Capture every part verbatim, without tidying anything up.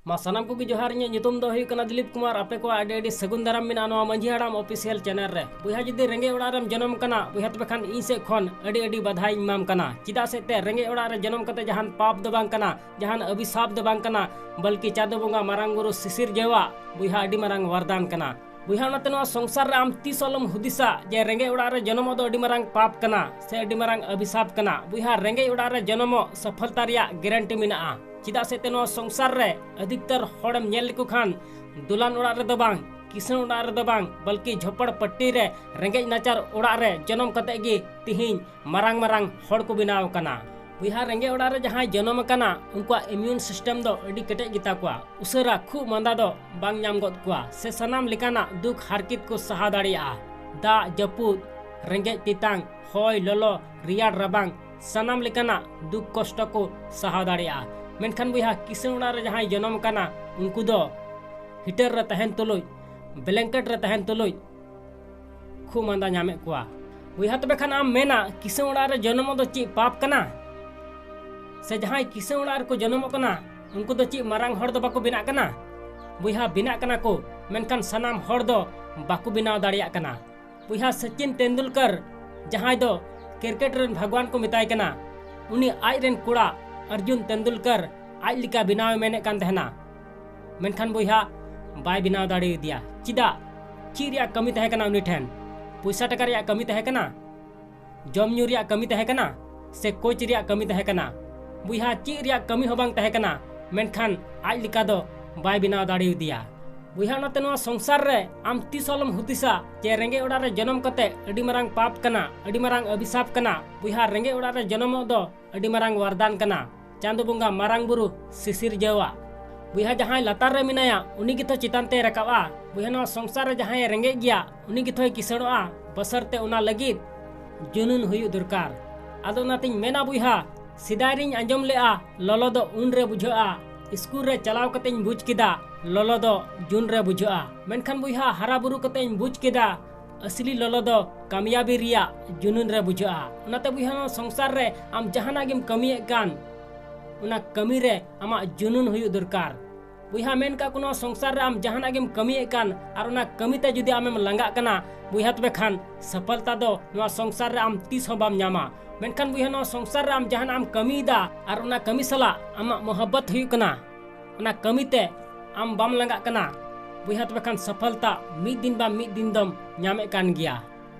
ᱢᱟ ᱥᱟᱱᱟᱢ ᱠᱚᱜᱮ ᱡᱚᱦᱟᱨ᱾ ᱤᱧᱟᱹᱜ ᱧᱩᱛᱩᱢ ᱫᱚ ᱦᱩᱭᱩᱜ ᱠᱟᱱᱟ ᱫᱤᱞᱤᱯ ᱠᱩᱢᱟᱨ᱾ ᱟᱯᱮ ᱠᱚᱣᱟᱜ ᱟᱹᱰᱤ ᱟᱹᱰᱤ ᱥᱟᱹᱜᱩᱱ ᱫᱟᱨᱟᱢ ᱢᱮᱱᱟᱜᱼᱟ ᱱᱚᱣᱟ ᱢᱟᱹᱡᱷᱤ ᱦᱟᱲᱟᱢ ᱚᱯᱷᱤᱥᱤᱭᱟᱞ ᱪᱮᱱᱮᱞ ᱨᱮ᱾ ᱵᱚᱭᱦᱟ, ᱡᱩᱫᱤ ᱨᱮᱸᱜᱮᱡ ᱚᱲᱟᱜ ᱨᱮᱢ ᱡᱚᱱᱚᱢ ᱠᱟᱱᱟ, ᱵᱚᱭᱦᱟ, ᱛᱚᱵᱮ ᱠᱷᱟᱱ ᱤᱧ ᱥᱮᱫ ᱠᱷᱚᱱ ᱟᱹᱰᱤ ᱟᱹᱰᱤ ᱵᱟᱫᱷᱟᱭ ᱤᱧ ᱮᱢᱟᱢ ᱠᱟᱱᱟ᱾ ᱪᱮᱫᱟᱜ ᱥᱮ ᱛᱮ ᱨᱮᱸᱜᱮᱡ ᱚᱲᱟᱜ ᱨᱮ ᱡᱚᱱᱚᱢ ᱠᱟᱛᱮ ᱡᱟᱦᱟᱱ ᱯᱟᱯ ᱫᱚ ᱵᱟᱝ ᱠᱟᱱᱟ, ᱡᱟᱦᱟᱱ ᱚᱵᱷᱤᱥᱟᱯ ᱫᱚ ᱵᱟᱝ ᱠᱟᱱᱟ, ᱵᱚᱞᱠᱤ ᱪᱟᱸᱫᱚ ᱵᱚᱸᱜᱟ ᱢᱟᱨᱟᱝ ᱵᱩᱨᱩ ᱥᱤᱥᱤᱨ ᱡᱟᱹᱣᱟᱜ, ᱵᱚᱭᱦᱟ, ᱟᱹᱰᱤ ᱢᱟᱨᱟᱝ ᱣᱟᱨᱫᱟᱱ ᱠᱟᱱᱟ᱾ ᱵᱚᱭᱦᱟ, ᱚᱱᱟᱛᱮ ᱱᱚᱣᱟ ᱥᱚᱝᱥᱟᱨ ᱨᱮ ᱟᱢ ᱛᱤᱥ ᱦᱚᱸ ᱟᱞᱚᱢ ᱦᱩᱫᱤᱥᱟ ᱡᱮ ᱨᱮᱸᱜᱮᱡ ᱚᱲᱟᱜ ᱨᱮ ᱡᱚᱱᱚᱢᱚᱜ ᱫᱚ ᱟᱹᱰᱤ ᱢᱟᱨᱟᱝ ᱯᱟᱯ ᱠᱟᱱᱟ ᱥᱮ ᱟᱹᱰᱤ ᱢᱟᱨᱟᱝ ᱚᱵᱷᱤᱥᱟᱯ ᱠᱟᱱᱟ᱾ ᱵᱚᱭᱦᱟ, ᱨᱮᱸᱜᱮᱡ ᱚᱲᱟᱜ ᱨᱮ ᱡᱚᱱᱚᱢᱚᱜ ᱥᱚᱯᱷᱚᱞᱛᱟ ᱨᱮᱭᱟᱜ ᱜᱮᱨᱮᱱᱴᱤ ᱢᱮᱱᱟᱜᱼᱟ᱾ ᱪᱮᱫᱟᱜ ᱥᱮ ᱛᱮ ᱱᱚᱣᱟ ᱥᱚᱝᱥᱟᱨ ᱨᱮ ᱟᱹᱫᱷᱤᱠᱛᱟᱨ ᱦᱚᱲᱮᱢ ᱧᱮᱞ ᱞᱮᱠᱚ ᱠᱷᱟᱱ ᱫᱚᱞᱟᱱ ᱚᱲᱟᱜ ᱨᱮᱫᱚ ᱵᱟᱝ, ᱠᱤᱥᱟᱹᱬ ᱚᱲᱟᱜ ᱨᱮᱫᱚ ᱵᱟᱝ, ᱵᱚᱞᱠᱤ ᱡᱷᱚᱯᱚᱲ ᱯᱟᱹᱴᱤ ᱨᱮ ᱨᱮᱸᱜᱮᱡ ᱱᱟᱪᱟᱨ ᱚᱲᱟᱜ ᱨᱮ ᱡᱚᱱᱚᱢ ᱠᱟᱛᱮ ᱜᱮ ᱛᱤᱦᱤᱧ ᱢᱟᱨᱟᱝ ᱢᱟᱨᱟᱝ ᱦᱚᱲ ᱠᱚ ᱵᱮᱱᱟᱣ ᱟᱠᱟᱱᱟ᱾ ᱵᱚᱭᱦᱟ, ᱨᱮᱸᱜᱮᱡ ᱚᱲᱟᱜ ᱨᱮ ᱡᱟᱦᱟᱸᱭ ᱡᱚᱱᱚᱢ ᱟᱠᱟᱱᱟ, ᱩᱱᱠᱩᱣᱟᱜ ᱤᱢᱤᱭᱩᱱ ᱥᱤᱥᱴᱮᱢ ᱫᱚ ᱟᱹᱰᱤ ᱠᱮᱴᱮᱡ ᱜᱮᱛᱟ ᱠᱚᱣᱟ᱾ ᱩᱥᱟᱹᱨᱟ ᱠᱷᱩᱜ ᱢᱟᱸᱫᱟ ᱫᱚ ᱵᱟᱝ ᱧᱟᱢ ᱜᱚᱫ ᱠᱚᱣᱟ ᱥᱮ ᱥᱟᱱᱟᱢ ᱞᱮᱠᱟᱱᱟᱜ ᱫᱩᱠ ᱦᱟᱨᱠᱮᱛ ᱠᱚ ᱥᱟᱦᱟᱣ ᱫᱟᱲᱮᱭᱟᱜᱼᱟ᱾ ᱫᱟᱜ ᱡᱟᱹᱯᱩᱫ, ᱨᱮᱸᱜᱮᱡ ᱛᱮᱛᱟᱝ, ᱦᱚᱭ ᱞᱚᱞᱚ, ᱨᱮᱭᱟᱲ ᱨᱟᱵᱟᱝ, ᱥᱟᱱᱟᱢ ᱞᱮᱠᱟᱱᱟᱜ ᱫᱩᱠ ᱠᱚᱥᱴᱚ ᱠᱚ ᱥᱟᱦᱟᱣ ᱫᱟᱲᱮᱭᱟᱜᱼᱟ᱾ ᱢᱮᱱᱠᱷᱟᱱ ᱵᱚᱭᱦᱟ, ᱠᱤᱥᱟᱹᱬ ᱚᱲᱟᱜ ᱨᱮ ᱡᱟᱦᱟᱸᱭ ᱡᱚᱱᱚᱢ ᱟᱠᱟᱱᱟ, ᱩᱱᱠᱩ ᱫᱚ ᱦᱤᱴᱟᱨ ᱨᱮ ᱛᱟᱦᱮᱱ ᱛᱩᱞᱩᱡ, ᱵᱞᱮᱝᱠᱮᱴ ᱨᱮ ᱛᱟᱦᱮᱱ ᱛᱩᱞᱩᱡ ᱠᱷᱩᱜ ᱢᱟᱸᱫᱟ ᱧᱟᱢᱮᱫ ᱠᱚᱣᱟ᱾ ᱵᱚᱭᱦᱟ, ᱛᱚᱵᱮ ᱠᱷᱟᱱ ᱟᱢ ᱢᱮᱱᱟ, ᱠᱤᱥᱟᱹᱬ ᱚᱲᱟᱜ ᱨᱮ ᱡᱚᱱᱚᱢᱚᱜ ᱫᱚ ᱪᱮᱫ ᱯᱟᱯ ᱠᱟᱱᱟ? ᱥᱮ ᱡᱟᱦᱟᱸᱭ ᱠᱤᱥᱟᱹᱬ ᱚᱲᱟᱜ ᱨᱮᱠᱚ ᱡᱚᱱᱚᱢᱚᱜ ᱠᱟᱱᱟ, ᱩᱱᱠᱩ ᱫᱚ ᱪᱮᱫ ᱢᱟᱨᱟᱝ ᱦᱚᱲ ᱫᱚ ᱵᱟᱠᱚ ᱵᱮᱱᱟᱜ ᱠᱟᱱᱟ? ᱵᱚᱭᱦᱟ, ᱵᱮᱱᱟᱜ ᱠᱟᱱᱟ ᱠᱚ, ᱢᱮᱱᱠᱷᱟᱱ ᱥᱟᱱᱟᱢ ᱦᱚᱲ ᱫᱚ ᱵᱟᱠᱚ ᱵᱮᱱᱟᱣ ᱫᱟᱲᱮᱭᱟᱜ ᱠᱟᱱᱟ᱾ ᱵᱚᱭᱦᱟ, ᱥᱚᱪᱤᱱ ᱛᱮᱱᱫᱩᱞᱠᱟᱨ, ᱡᱟᱦᱟᱸᱭ ᱫᱚ ᱠᱨᱤᱠᱮᱴ ᱨᱮᱱ ᱵᱷᱟᱜᱽᱣᱟᱱ ᱠᱚ ᱢᱮᱛᱟᱭ ᱠᱟᱱᱟ, ᱩᱱᱤ ᱟᱡ ᱨᱮᱱ ᱠᱚᱲᱟ ᱚᱨᱡᱩᱱ ᱛᱮᱱᱫᱩᱞᱠᱟᱨ ᱟᱡ ᱞᱮᱠᱟ ᱵᱮᱱᱟᱣ ᱮ ᱢᱮᱱᱮᱫ ᱠᱟᱱ ᱛᱟᱦᱮᱱᱟ, ᱢᱮᱱᱠᱷᱟᱱ ᱵᱚᱭᱦᱟ, ᱵᱟᱭ ᱵᱮᱱᱟᱣ ᱫᱟᱲᱮᱭᱟᱫᱮᱭᱟ᱾ ᱪᱮᱫᱟᱜ? ᱪᱮᱫ ᱨᱮᱭᱟᱜ ᱠᱟᱹᱢᱤ ᱛᱟᱦᱮᱸ ᱠᱟᱱᱟ ᱩᱱᱤ ᱴᱷᱮᱱ? ᱯᱚᱭᱥᱟ ᱴᱟᱠᱟ ᱨᱮᱭᱟᱜ ᱠᱟᱹᱢᱤ ᱛᱟᱦᱮᱸ ᱠᱟᱱᱟ? ᱡᱚᱢ ᱧᱩ ᱨᱮᱭᱟᱜ ᱠᱟᱹᱢᱤ ᱛᱟᱦᱮᱸ ᱠᱟᱱᱟ? ᱥᱮ ᱠᱳᱪ ᱨᱮᱭᱟᱜ ᱠᱟᱹᱢᱤ ᱛᱟᱦᱮᱸ ᱠᱟᱱᱟ? ᱵᱚᱭᱦᱟ, ᱪᱮᱫ ᱨᱮᱭᱟᱜ ᱠᱟᱹᱢᱤ ᱦᱚᱸ ᱵᱟᱝ ᱛᱟᱦᱮᱸ ᱠᱟᱱᱟ, ᱢᱮᱱᱠᱷᱟᱱ ᱟᱡ ᱞᱮᱠᱟ ᱫᱚ ᱵᱟᱭ ᱵᱮᱱᱟᱣ ᱫᱟᱲᱮᱭᱟᱫᱮᱭᱟ᱾ ᱵᱚᱭᱦᱟ, ᱚᱱᱟᱛᱮ ᱱᱚᱣᱟ ᱥᱚᱝᱥᱟᱨ ᱨᱮ ᱟᱢ ᱛᱤᱥ ᱦᱚᱸ ᱟᱞᱚᱢ ᱦᱩᱫᱤᱥᱟ ᱡᱮ ᱨᱮᱸᱜᱮᱡ ᱚᱲᱟᱜ ᱨᱮ ᱡᱚᱱᱚᱢ ᱠᱟᱛᱮ ᱟᱹᱰᱤ ᱢᱟᱨᱟᱝ ᱯᱟᱯ ᱠᱟᱱᱟ, ᱟᱹᱰᱤ ᱢᱟᱨᱟᱝ ᱚᱵᱷᱤᱥᱟᱯ ᱠᱟᱱᱟ᱾ ᱵᱚᱭᱦᱟ, ᱨᱮᱸᱜᱮᱡ ᱚᱲᱟᱜ ᱨᱮ ᱡᱚᱱᱚᱢᱚᱜ ᱫᱚ ᱟᱹᱰᱤ ᱢᱟᱨᱟᱝ ᱣᱟᱨᱫᱟᱱ ᱠᱟᱱᱟ᱾ ᱪᱟᱸᱫᱚ ᱵᱚᱸᱜᱟ ᱢᱟᱨᱟᱝ ᱵᱩᱨᱩ ᱥᱤᱥᱤᱨ ᱡᱟᱹᱣᱟᱜ᱾ ᱵᱚᱭᱦᱟ, ᱡᱟᱦᱟᱸᱭ ᱞᱟᱛᱟᱨ ᱨᱮ ᱢᱮᱱᱟᱭᱟ, ᱩᱱᱤ ᱜᱮᱛᱚ ᱪᱮᱛᱟᱱ ᱛᱮᱭ ᱨᱟᱠᱟᱵᱼᱟ᱾ ᱵᱚᱭᱦᱟ, ᱱᱚᱣᱟ ᱥᱚᱝᱥᱟᱨ ᱨᱮ ᱡᱟᱦᱟᱸᱭᱮ ᱨᱮᱸᱜᱮᱡ ᱜᱮᱭᱟ, ᱩᱱᱤ ᱜᱮᱛᱚᱭ ᱠᱤᱥᱟᱹᱬᱚᱜᱼᱟ᱾ ᱵᱚᱥᱚᱨᱛᱮ ᱚᱱᱟ ᱞᱟᱹᱜᱤᱫ ᱡᱩᱱᱩᱱ ᱦᱩᱭᱩᱜ ᱫᱚᱨᱠᱟᱨ᱾ ᱟᱫᱚ ᱚᱱᱟᱛᱤᱧ ᱢᱮᱱᱟ ᱵᱚᱭᱦᱟ, ᱥᱮᱫᱟᱭ ᱨᱤᱧ ᱟᱸᱡᱚᱢ ᱞᱮᱜᱼᱟ, ᱞᱚᱞᱚ ᱫᱚ ᱩᱱ ᱨᱮ ᱵᱩᱡᱷᱟᱹᱜᱼᱟ᱾ ᱥᱠᱩᱞ ᱨᱮ ᱪᱟᱞᱟᱣ ᱠᱟᱛᱮᱧ ᱵᱩᱡᱽ ᱠᱮᱫᱟ, ᱞᱚᱞᱚ ᱫᱚ ᱡᱩᱱ ᱨᱮ ᱵᱩᱡᱷᱟᱹᱜᱼᱟ᱾ ᱢᱮᱱᱠᱷᱟᱱ ᱵᱚᱭᱦᱟ, ᱦᱟᱨᱟ ᱵᱩᱨᱩ ᱠᱟᱛᱮᱧ ᱵᱩᱡᱽ ᱠᱮᱫᱟ, ᱟᱥᱞᱤ ᱞᱚᱞᱚ ᱫᱚ ᱠᱟᱢᱭᱟᱵᱤ ᱨᱮᱭᱟᱜ ᱡᱩᱱᱩᱱ ᱨᱮ ᱵᱩᱡᱷᱟᱹᱜᱼᱟ᱾ ᱚᱱᱟᱛᱮ ᱵᱚᱭᱦᱟ, ᱱᱚᱣᱟ ᱥᱚᱝᱥᱟᱨ ᱨᱮ ᱟᱢ ᱡᱟᱦᱟᱱᱟᱜ ᱜᱮᱢ ᱠᱟᱹᱢᱤᱭᱮᱫ ᱠᱟᱱ, ᱚᱱᱟ ᱠᱟᱹᱢᱤ ᱨᱮ ᱟᱢᱟᱜ ᱡᱩᱱᱩᱱ ᱦᱩᱭᱩᱜ ᱫᱚᱨᱠᱟᱨ᱾ ᱵᱚᱭᱦᱟ, ᱢᱮᱱ ᱠᱟᱜ ᱠᱚ, ᱱᱚᱣᱟ ᱥᱚᱝᱥᱟᱨ ᱨᱮ ᱟᱢ ᱡᱟᱦᱟᱱᱟᱜ ᱜᱮᱢ ᱠᱟᱹᱢᱤᱭᱮᱫ ᱠᱟᱱ ᱟᱨ ᱚᱱᱟ ᱠᱟᱹᱢᱤ ᱛᱮ ᱡᱩᱫᱤ ᱟᱢᱮᱢ ᱞᱟᱸᱜᱟᱜ ᱠᱟᱱᱟ ᱵᱚᱭᱦᱟ, ᱛᱚᱵᱮ ᱠᱷᱟᱱ ᱥᱚᱯᱷᱚᱞᱛᱟ ᱫᱚ ᱱᱚᱣᱟ ᱥᱚᱝᱥᱟᱨ ᱨᱮ ᱟᱢ ᱛᱤᱥ ᱦᱚᱸ ᱵᱟᱢ ᱧᱟᱢᱟ᱾ ᱢᱮᱱᱠᱷᱟᱱ ᱵᱚᱭᱦᱟ, ᱱᱚᱣᱟ ᱥᱚᱝᱥᱟᱨ ᱨᱮ ᱟᱢ ᱡᱟᱦᱟᱱᱟᱜ ᱮᱢ ᱠᱟᱹᱢᱤᱭᱮᱫᱟ ᱟᱨ ᱚᱱᱟ ᱠᱟᱹᱢᱤ ᱥᱟᱞᱟᱜ ᱟᱢᱟᱜ ᱢᱚᱦᱚᱵᱵᱚᱛ ᱦᱩᱭᱩᱜ ᱠᱟᱱᱟ, ᱚᱱᱟ ᱠᱟᱹᱢᱤ ᱛᱮ ᱟᱢ ᱵᱟᱢ ᱞᱟᱸᱜᱟᱜ ᱠᱟᱱᱟ ᱵᱚᱭᱦᱟ, ᱛᱚᱵᱮ ᱠᱷᱟᱱ ᱥᱚᱯᱷᱚᱞᱛᱟ ᱢᱤᱫ ᱫᱤᱱ ᱵᱟ ᱢᱤᱫ ᱫᱤᱱ ᱫᱚᱢ ᱧᱟᱢᱮᱫ ᱠᱟᱱ ᱜᱮᱭᱟ᱾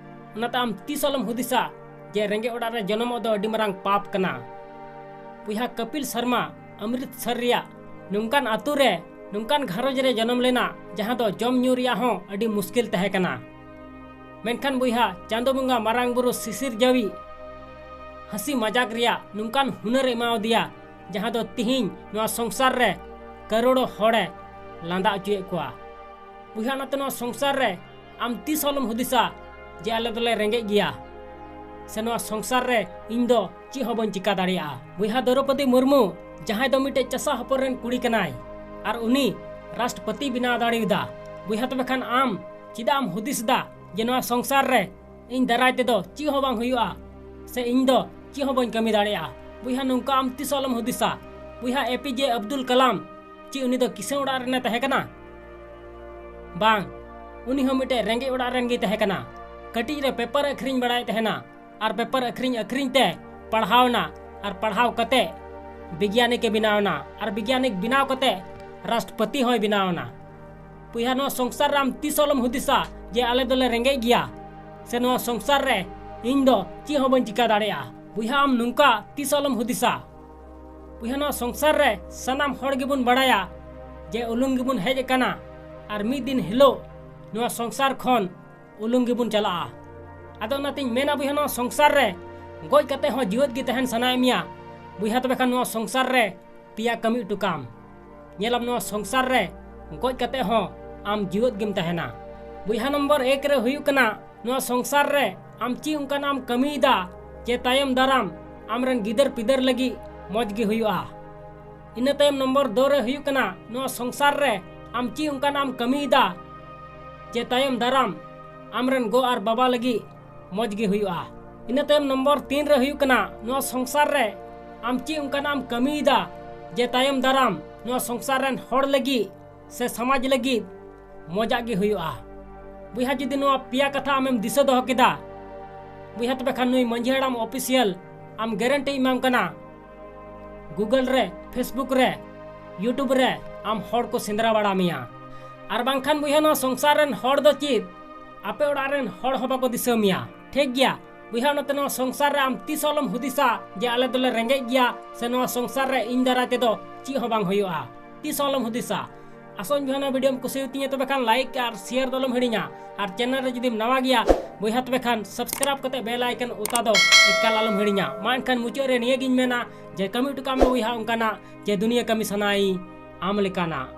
ᱚᱱᱟᱛᱮ ᱟᱢ ᱛᱤᱥ ᱟᱞᱚᱢ ᱦᱩᱫᱤᱥᱟ ᱡᱮ ᱨᱮᱸᱜᱮᱡ ᱚᱲᱟᱜ ᱨᱮ ᱡᱚᱱᱚᱢᱚᱜ ᱫᱚ ᱟᱹᱰᱤ ᱢᱟᱨᱟᱝ ᱯᱟᱯ ᱠᱟᱱᱟ᱾ ᱵᱚᱭᱦᱟ, ᱠᱟᱯᱤᱞ ᱥᱟᱨᱢᱟ ᱚᱢᱨᱤᱛᱥᱚᱨ ᱨᱮᱭᱟᱜ ᱱᱚᱝᱠᱟᱱ ᱟᱛᱳ ᱨᱮ, ᱱᱚᱝᱠᱟᱱ ᱜᱷᱟᱨᱚᱸᱡᱽ ᱨᱮ ᱡᱚᱱᱚᱢ ᱞᱮᱱᱟ, ᱡᱟᱦᱟᱸ ᱫᱚ ᱡᱚᱢ ᱧᱩ ᱨᱮᱭᱟᱜ ᱦᱚᱸ ᱟᱹᱰᱤ ᱢᱩᱥᱠᱤᱞ ᱛᱟᱦᱮᱸ ᱠᱟᱱᱟ᱾ ᱢᱮᱱᱠᱷᱟᱱ ᱵᱚᱭᱦᱟ, ᱪᱟᱸᱫᱚ ᱵᱚᱸᱜᱟ ᱢᱟᱨᱟᱝ ᱵᱩᱨᱩ ᱥᱤᱥᱤᱨ ᱡᱟᱹᱣᱤᱡ ᱦᱟᱹᱥᱤ ᱢᱟᱡᱟᱠ ᱨᱮᱭᱟᱜ ᱱᱚᱝᱠᱟᱱ ᱦᱩᱱᱟᱹᱨ ᱮ ᱮᱢᱟᱣᱟᱫᱮᱭᱟ, ᱡᱟᱦᱟᱸ ᱫᱚ ᱛᱤᱦᱤᱧ ᱱᱚᱣᱟ ᱥᱚᱝᱥᱟᱨ ᱨᱮ ᱠᱟᱨᱳᱲᱚ ᱦᱚᱲᱮ ᱞᱟᱸᱫᱟ ᱦᱚᱪᱚᱭᱮᱫ ᱠᱚᱣᱟ᱾ ᱵᱚᱭᱦᱟ, ᱚᱱᱟᱛᱮ ᱱᱚᱣᱟ ᱥᱚᱝᱥᱟᱨ ᱨᱮ ᱟᱢ ᱛᱤᱥ ᱦᱚᱸ ᱟᱞᱚᱢ ᱦᱩᱫᱤᱥᱟ ᱡᱮ ᱟᱞᱮ ᱫᱚᱞᱮ ᱨᱮᱸᱜᱮᱡ ᱜᱮᱭᱟ, ᱥᱮ ᱱᱚᱣᱟ ᱥᱚᱝᱥᱟᱨ ᱨᱮ ᱤᱧ ᱫᱚ ᱪᱮᱫ ᱦᱚᱸ ᱵᱟᱹᱧ ᱪᱤᱠᱟ ᱫᱟᱲᱮᱭᱟᱜᱼᱟ᱾ ᱵᱚᱭᱦᱟ, ᱫᱨᱚᱯᱚᱫᱤ ᱢᱩᱨᱢᱩ, ᱡᱟᱦᱟᱸᱭ ᱫᱚ ᱢᱤᱫᱴᱮᱡ ᱪᱟᱥᱟ ᱦᱚᱯᱚᱱ ᱨᱮᱱ ᱠᱩᱲᱤ ᱠᱟᱱᱟᱭ, ᱟᱨ ᱩᱱᱤ ᱨᱟᱥᱴᱨᱚᱯᱚᱛᱤ ᱵᱮᱱᱟᱣ ᱫᱟᱲᱮᱭᱟᱫᱟ᱾ ᱵᱚᱭᱦᱟ, ᱛᱚᱵᱮ ᱠᱷᱟᱱ ᱟᱢ ᱪᱮᱫᱟᱜ ᱮᱢ ᱦᱩᱫᱤᱥ ᱮᱫᱟ ᱡᱮ ᱱᱚᱣᱟ ᱥᱚᱝᱥᱟᱨ ᱨᱮ ᱤᱧ ᱫᱟᱨᱟᱭ ᱛᱮᱫᱚ ᱪᱮᱫ ᱦᱚᱸ ᱵᱟᱝ ᱦᱩᱭᱩᱜᱼᱟ, ᱥᱮ ᱤᱧ ᱫᱚ ᱪᱮᱫ ᱦᱚᱸ ᱵᱟᱹᱧ ᱠᱟᱹᱢᱤ ᱫᱟᱲᱮᱭᱟᱜᱼᱟ? ᱵᱚᱭᱦᱟ, ᱱᱚᱝᱠᱟ ᱟᱢ ᱛᱤᱥ ᱦᱚᱸ ᱟᱞᱚᱢ ᱦᱩᱫᱤᱥᱟ᱾ ᱵᱚᱭᱦᱟ, ᱮ ᱯᱤ ᱡᱮ ᱟᱵᱫᱩᱞ ᱠᱟᱞᱟᱢ, ᱪᱮᱫ ᱩᱱᱤ ᱫᱚ ᱠᱤᱥᱟᱹᱬ ᱚᱲᱟᱜ ᱨᱮᱱᱮ ᱛᱟᱦᱮᱸ ᱠᱟᱱᱟ? ᱵᱟᱝ, ᱩᱱᱤ ᱦᱚᱸ ᱢᱤᱫᱴᱮᱡ ᱨᱮᱸᱜᱮᱡ ᱚᱲᱟᱜ ᱨᱮᱱ ᱜᱮᱭ ᱛᱟᱦᱮᱸ ᱠᱟᱱᱟ᱾ ᱠᱟᱹᱴᱤᱡ ᱨᱮ ᱯᱮᱯᱟᱨ ᱟᱹᱠᱷᱨᱤᱧ ᱵᱟᱲᱟᱭᱮᱫ ᱛᱟᱦᱮᱱᱟ, ᱟᱨ ᱯᱮᱯᱟᱨ ᱟᱹᱠᱷᱨᱤᱧ ᱟᱹᱠᱷᱨᱤᱧ ᱛᱮ ᱯᱟᱲᱦᱟᱣ ᱮᱱᱟ, ᱟᱨ ᱯᱟᱲᱦᱟᱣ ᱠᱟᱛᱮ ᱵᱤᱜᱽᱭᱟᱱᱤᱠ ᱮ ᱵᱮᱱᱟᱣ ᱮᱱᱟ, ᱟᱨ ᱵᱤᱜᱽᱭᱟᱱᱤᱠ ᱵᱮᱱᱟᱣ ᱠᱟᱛᱮ ᱨᱟᱥᱴᱨᱚᱯᱚᱛᱤ ᱦᱚᱸᱭ ᱵᱮᱱᱟᱣ ᱮᱱᱟ᱾ ᱵᱚᱭᱦᱟ, ᱱᱚᱣᱟ ᱥᱚᱝᱥᱟᱨ ᱨᱮ ᱟᱢ ᱛᱤᱥ ᱦᱚᱸ ᱟᱞᱚᱢ ᱦᱩᱫᱤᱥᱟ ᱡᱮ ᱟᱞᱮ ᱫᱚᱞᱮ ᱨᱮᱸᱜᱮᱡ ᱜᱮᱭᱟ, ᱥᱮ ᱱᱚᱣᱟ ᱥᱚᱝᱥᱟᱨ ᱨᱮ ᱤᱧ ᱫᱚ ᱪᱮᱫ ᱦᱚᱸ ᱵᱟᱹᱧ ᱪᱤᱠᱟ ᱫᱟᱲᱮᱭᱟᱜᱼᱟ᱾ ᱵᱚᱭᱦᱟ, ᱟᱢ ᱱᱚᱝᱠᱟ ᱛᱤᱥ ᱦᱚᱸ ᱟᱞᱚᱢ ᱦᱩᱫᱤᱥᱟ᱾ ᱵᱚᱭᱦᱟ, ᱱᱚᱣᱟ ᱥᱚᱝᱥᱟᱨ ᱨᱮ ᱥᱟᱱᱟᱢ ᱦᱚᱲ ᱜᱮᱵᱚᱱ ᱵᱟᱲᱟᱭᱟ ᱡᱮ ᱩᱞᱩᱝ ᱜᱮᱵᱚᱱ ᱦᱮᱡ ᱟᱠᱟᱱᱟ, ᱟᱨ ᱢᱤᱫ ᱫᱤᱱ ᱦᱤᱞᱳᱜ ᱱᱚᱣᱟ ᱥᱚᱝᱥᱟᱨ ᱠᱷᱚᱱ ᱩᱞᱩᱝ ᱜᱮᱵᱚᱱ ᱪᱟᱞᱟᱜᱼᱟ᱾ ᱟᱫᱚ ᱚᱱᱟᱛᱤᱧ ᱢᱮᱱᱟ ᱵᱚᱭᱦᱟ, ᱱᱚᱣᱟ ᱥᱚᱝᱥᱟᱨ ᱨᱮ ᱜᱚᱡ ᱠᱟᱛᱮ ᱦᱚᱸ ᱡᱤᱣᱮᱫ ᱜᱮ ᱛᱟᱦᱮᱱ ᱥᱟᱱᱟᱭᱮᱫ ᱢᱮᱭᱟ ᱵᱚᱭᱦᱟ, ᱛᱚᱵᱮ ᱠᱷᱟᱱ ᱱᱚᱣᱟ ᱥᱚᱝᱥᱟᱨ ᱨᱮ ᱯᱮᱭᱟ ᱠᱟᱹᱢᱤ ᱦᱚᱴᱚ ᱠᱟᱢ᱾ ᱧᱮᱞᱟᱢ, ᱱᱚᱣᱟ ᱥᱚᱝᱥᱟᱨ ᱨᱮ ᱜᱚᱡ ᱠᱟᱛᱮ ᱦᱚᱸ ᱟᱢ ᱡᱤᱣᱮᱫ ᱜᱮᱢ ᱛᱟᱦᱮᱱᱟ᱾ ᱵᱚᱭᱦᱟ, ᱱᱚᱢᱵᱚᱨ ᱮᱠ ᱨᱮ ᱦᱩᱭᱩᱜ ᱠᱟᱱᱟ, ᱱᱚᱣᱟ ᱥᱚᱝᱥᱟᱨ ᱨᱮ ᱟᱢ ᱪᱮᱫ ᱚᱱᱠᱟᱱᱟᱜ ᱮᱢ ᱠᱟᱹᱢᱤᱭᱮᱫᱟ ᱡᱮ ᱛᱟᱭᱚᱢ ᱫᱟᱨᱟᱢ ᱟᱢᱨᱮᱱ ᱜᱤᱫᱟᱹᱨ ᱯᱤᱫᱟᱹᱨ ᱞᱟᱹᱜᱤᱫ ᱢᱚᱡᱽ ᱜᱮ ᱦᱩᱭᱩᱜᱼᱟ? ᱤᱱᱟᱹ ᱛᱟᱭᱚᱢ ᱱᱚᱢᱵᱚᱨ ᱫᱩ ᱨᱮ ᱦᱩᱭᱩᱜ ᱠᱟᱱᱟ, ᱱᱚᱣᱟ ᱥᱚᱝᱥᱟᱨ ᱨᱮ ᱟᱢ ᱪᱮᱫ ᱚᱱᱠᱟᱱᱟᱜ ᱮᱢ ᱠᱟᱹᱢᱤᱭᱮᱫᱟ ᱡᱮ ᱛᱟᱭᱚᱢ ᱫᱟᱨᱟᱢ ᱟᱢᱨᱮᱱ ᱜᱚ ᱟᱨ ᱵᱟᱵᱟ ᱞᱟᱹᱜᱤᱫ ᱢᱚᱡᱽ ᱜᱮ ᱦᱩᱭᱩᱜᱼᱟ? ᱤᱱᱟᱹ ᱛᱟᱭᱚᱢ ᱱᱚᱢᱵᱚᱨ ᱛᱤᱱ ᱨᱮ ᱦᱩᱭᱩᱜ ᱠᱟᱱᱟ, ᱱᱚᱣᱟ ᱥᱚᱝᱥᱟᱨ ᱨᱮ ᱟᱢ ᱪᱮᱫ ᱚᱱᱠᱟᱱᱟᱜ ᱮᱢ ᱠᱟᱹᱢᱤᱭᱮᱫᱟ ᱡᱮ ᱛᱟᱭᱚᱢ ᱫᱟᱨᱟᱢ ᱱᱚᱣᱟ ᱥᱚᱝᱥᱟᱨ ᱨᱮᱱ ᱦᱚᱲ ᱞᱟᱹᱜᱤᱫ ᱥᱮ ᱥᱚᱢᱟᱡᱽ ᱞᱟᱹᱜᱤᱫ ᱢᱚᱡᱟᱜ ᱜᱮ ᱦᱩᱭᱩᱜᱼᱟ᱾ ᱵᱚᱭᱦᱟ, ᱡᱩᱫᱤ ᱱᱚᱣᱟ ᱯᱮᱭᱟ ᱠᱟᱛᱷᱟ ᱟᱢᱮᱢ ᱫᱤᱥᱟᱹ ᱫᱚᱦᱚ ᱠᱮᱫᱟ, ᱵᱚᱭᱦᱟ, ᱛᱚᱵᱮ ᱠᱷᱟᱱ ᱱᱩᱭ ᱢᱟᱹᱡᱷᱤ ᱦᱟᱲᱟᱢ ᱚᱯᱷᱤᱥᱤᱭᱟᱞ ᱟᱢ ᱜᱮᱨᱮᱱᱴᱤ ᱮᱢᱟᱢ ᱠᱟᱱᱟ, ᱜᱩᱜᱚᱞ ᱨᱮ, ᱯᱷᱮᱥᱵᱩᱠ ᱨᱮ, ᱭᱩᱴᱩᱵᱽ ᱨᱮ ᱟᱢ ᱦᱚᱲ ᱠᱚ ᱥᱮᱸᱫᱽᱨᱟ ᱵᱟᱲᱟ ᱢᱮᱭᱟ᱾ ᱟᱨ ᱵᱟᱝᱠᱷᱟᱱ ᱵᱚᱭᱦᱟ, ᱱᱚᱣᱟ ᱥᱚᱝᱥᱟᱨ ᱨᱮᱱ ᱦᱚᱲ ᱫᱚ ᱪᱮᱫ, ᱟᱯᱮ ᱚᱲᱟᱜ ᱨᱮᱱ ᱦᱚᱲ ᱦᱚᱸ ᱵᱟᱠᱚ ᱫᱤᱥᱟᱹ ᱢᱮᱭᱟ᱾ ᱴᱷᱤᱠ ᱜᱮᱭᱟ ᱵᱚᱭᱦᱟ, ᱚᱱᱟᱛᱮ ᱱᱚᱣᱟ ᱥᱚᱝᱥᱟᱨ ᱨᱮ ᱟᱢ ᱛᱤᱥ ᱦᱚᱸ ᱟᱞᱚᱢ ᱦᱩᱫᱤᱥᱟ ᱡᱮ ᱟᱞᱮ ᱫᱚᱞᱮ ᱨᱮᱸᱜᱮᱡ ᱜᱮᱭᱟ ᱥᱮ ᱱᱚᱣᱟ ᱥᱚᱝᱥᱟᱨ ᱨᱮ ᱤᱧ ᱫᱟᱨᱟᱭ ᱛᱮᱫᱚ ᱪᱮᱫ ᱦᱚᱸ ᱵᱟᱝ ᱦᱩᱭᱩᱜᱼᱟ᱾ ᱛᱤᱥ ᱦᱚᱸ ᱟᱞᱚᱢ ᱦᱩᱫᱤᱥᱟ᱾ ᱟᱥᱚᱜ ᱟᱹᱧ ᱵᱚᱭᱦᱟ, ᱱᱚᱣᱟ ᱵᱷᱤᱰᱤᱭᱳᱢ ᱠᱩᱥᱤᱭᱟᱛᱤᱧᱟ, ᱛᱚᱵᱮ ᱠᱷᱟᱱ ᱞᱟᱭᱤᱠ ᱟᱨ ᱥᱮᱭᱟᱨ ᱫᱚ ᱟᱞᱚᱢ ᱦᱤᱲᱤᱧᱟ᱾ ᱟᱨ ᱪᱮᱱᱮᱞ ᱨᱮ ᱡᱩᱫᱤᱢ ᱱᱟᱣᱟ ᱜᱮᱭᱟ ᱵᱚᱭᱦᱟ, ᱛᱚᱵᱮ ᱠᱷᱟᱱ ᱥᱟᱵᱥᱠᱨᱟᱭᱤᱵ ᱠᱟᱛᱮ ᱵᱮᱞ ᱟᱭᱠᱚᱱ ᱚᱛᱟ ᱫᱚ ᱮᱠᱟᱞ ᱟᱞᱚᱢ ᱦᱤᱲᱤᱧᱟ᱾ ᱢᱟ ᱮᱱᱠᱷᱟᱱ ᱢᱩᱪᱟᱹᱫ ᱨᱮ ᱱᱤᱭᱟᱹ ᱜᱤᱧ ᱢᱮᱱᱟ ᱡᱮ ᱠᱟᱹᱢᱤ ᱦᱚᱴᱚ ᱠᱟᱜ ᱢᱮ ᱵᱚᱭᱦᱟ ᱚᱱᱠᱟᱱᱟᱜ ᱡᱮ ᱫᱩᱱᱤᱭᱟᱹ ᱠᱟᱹᱢᱤ ᱥᱟᱱᱟᱭ ᱟᱢ ᱞᱮᱠᱟᱱᱟᱜ᱾